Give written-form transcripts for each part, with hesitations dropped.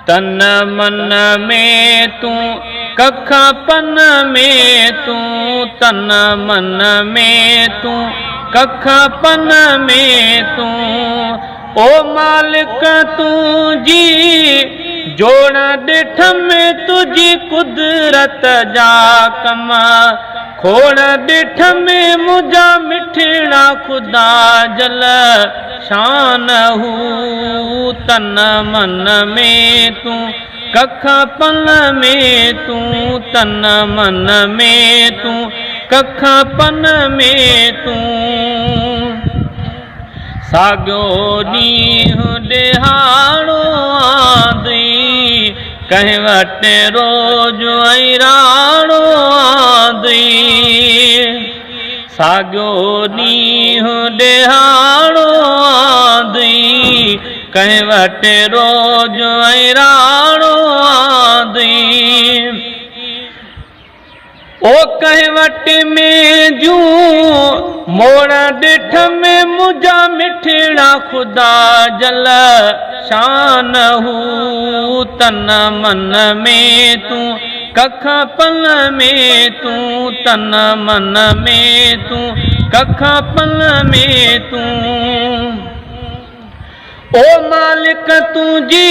تن من ۾ تون ڪک پن ۾ تون تن من ۾ تون ڪک پن ۾ تون او مالڪ تنهنجي جوڙ ڏٺم تنهنجي قدرت جا ڪم کوڙ ڏٺم منهنجا مٺڙا خدا جل شانه تن من ۾ تون ڪک پن ۾ تون تن من ۾ تون ڪک پن ۾ تون ساڳيو ڏينهن ڏهاڙو آندئي، ڪنهن وٽ روز ۽ راڙو آندئي. ساڳيو ڏينهن ڏهاڙو آندئي، ڪنهن وٽ روز ۽ راڙو آندئي. او ڪنهن وٽ مينجون موڙ ڏٺم منهنجا مٺڙا خدا جل شانه تن من ۾ تون ڪک پل ۾ تون تن من ۾ تون ڪک پل ۾ تون. او مالڪ تنهنجي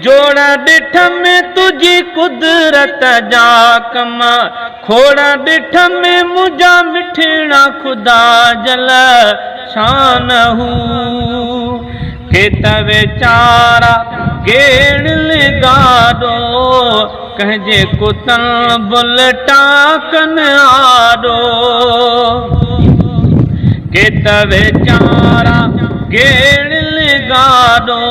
جوڙ ڏٺم تنهنجي قدرت جا ڪم کوڙ ڏٺم منهنجا مٺڙا خدا جل شانه ڪي ته ويچارا گيڙ لڳاڏو ڪنهن جي ڪتن بلٽا ڪن آڏو ڪي ته ويچارا گيڙ لڳاڏو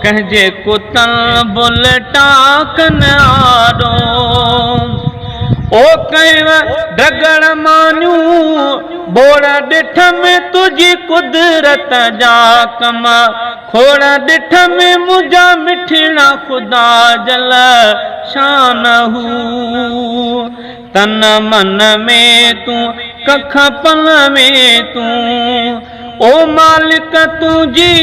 ڪنهن جي ڪتن بلٽا ڪن آڏو او ڪنهن ڊڳڙ مانيون ٻوڙ ڏٺم تنهنجي قدرت جا ڪم کوڙ ڏٺم منهنجا مٺڙا خدا جل شانه تن من ۾ تون ڪک پل ۾ تون او مالڪ تنهنجي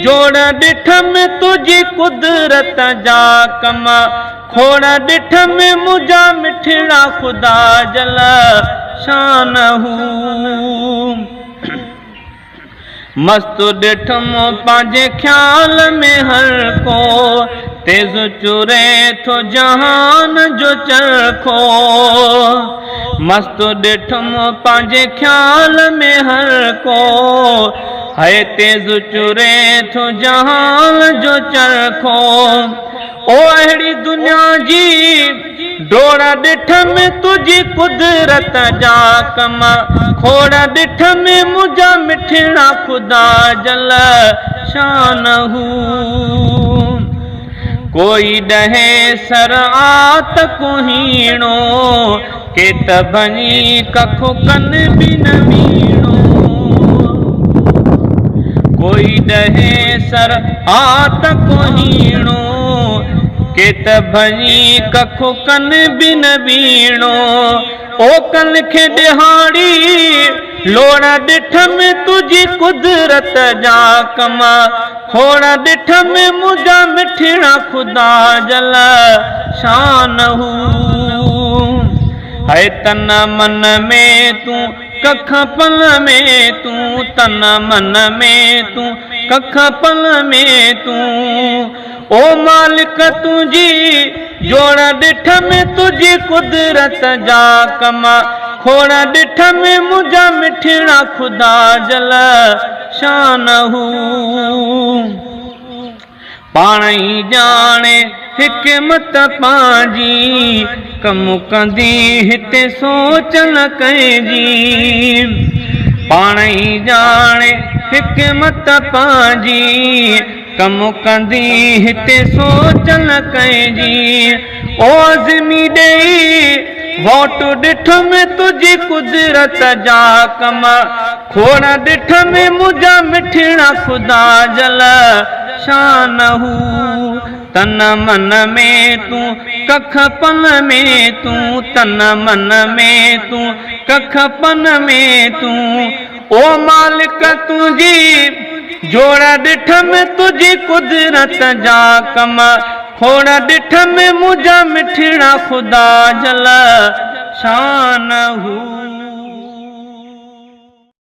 جوڙ ڏٺم تنهنجي قدرت جا ڪم کوڙ ڏٺم منهنجا مٺڙا خدا جل شانه. مست ڏٺم پنهنجي خيال ۾ هر ڪو، تيز چري ٿو جهان جو چرخو. مست ڏٺم پنهنجي خيال ۾ هر ڪو، هي تيز چري ٿو جهان جو چرخو. او اهڙي دنيا جي ڊوڙ ڏٺم تنهنجي قدرت جا ڪم کوڙ ڏٺم منهنجا مٺڙا خدا جل شانه ڪوئي ڏهي سر آ ته ڪو هيڻو ڪي ته ڀڃي ڪک ڪن به نه ميڻو ڪوئي ڏهي سر آ ته ڪو هيڻو ڪي ته ڀڃي ڪک ڪن به نه ٻيڻو او ڪن کي ڏهاڙي لوڙ ڏٺم تنهنجي قدرت جا ڪم کوڙ ڏٺم منهنجا مٺڙا خدا جل شانه هي تن من ۾ تون ڪک پل ۾ تون تن من ۾ تون ڪک پل ۾ تون او مالڪ تنهنجي جوڙ ڏٺم تنهنجي قدرت جا ڪم کوڙ ڏٺم منهنجا مٺڙا خدا جل شانه پاڻ ئي ڄاڻي حڪمت پنهنجي ڪم ڪندي هتي سوچ نه ڪنهن جي پاڻ ئي ڄاڻي حڪمت پنهنجي ڪم ڪندي هتي سوچ نه ڪنهن جي او عزمي ڏيئي ووٽ ڏٺم تنهنجي قدرت جا ڪم کوڙ ڏٺم منهنجا مٺڙا خدا جل شانه تن من ۾ تون ڪک پن ۾ تون تن من ۾ تون ڪک پن ۾ تون او مالڪ تنهنجي. جوڙ ڏٺم تنهنجي قدرت جا ڪم، کوڙ ڏٺم منهنجا مٺڙا خدا جل شانه.